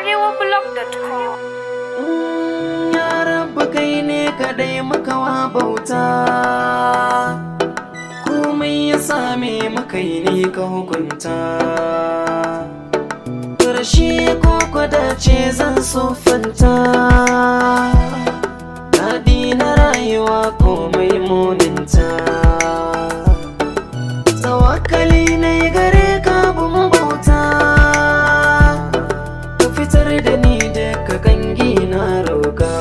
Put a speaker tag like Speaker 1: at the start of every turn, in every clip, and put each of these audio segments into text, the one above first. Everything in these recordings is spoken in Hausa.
Speaker 1: Arewablog.com.
Speaker 2: Ya Rabbi, kai ne kadai muka wa bauta. Komai ya same mu, kai ne ka hukunta. Rashi ko kwadace zan siffanta, daɗi na rayuwa komai muninta. Tawakkali na gare ka bun bauta, ka fitar da ni daga kangi na roka.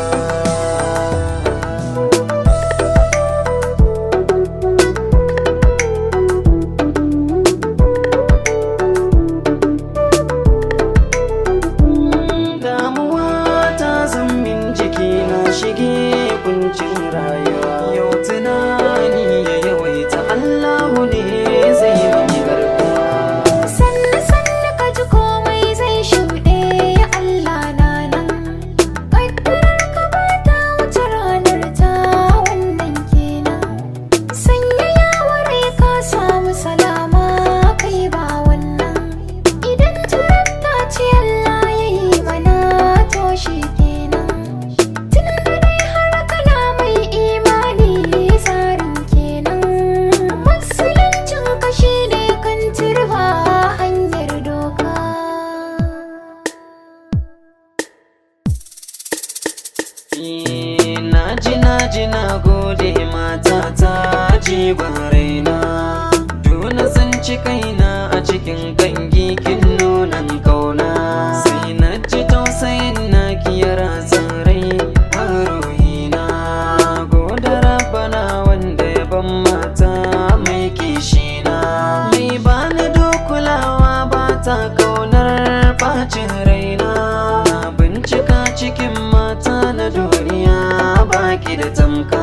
Speaker 2: Damuwa ta zammin jiki, na shige kuncin rayuwa. Yau tunani ya yawaita, Allahu ne zai mani garkuwa.
Speaker 3: Sannu sannu ka ji komai zai shuɗe, Allah na nan. Ƙaddarar ka ba ta wuce ranar ta, wannan kenan. Sanya rai ka samu salama, kai ba wannan. Idan jarabta ce Allah ya yi mana, to shi kenan. Tun da dai har kana mai imani, tsarin kenan. Musuluncin ka shi ne kan turba, hanyar doka.
Speaker 2: Naji, naji, na gode matata, jigon raina. Duna ci kaina a cikin kangi, kin nunan kauna. Sai na ji tausayin na ya ratsa rai har ruhina. Gode Rabbana wanda ya ban mata mai kishina, mai bani kulawa, ba ta kaunar bacin raina. Na bincika cikin mata na duniya, baki da tamka.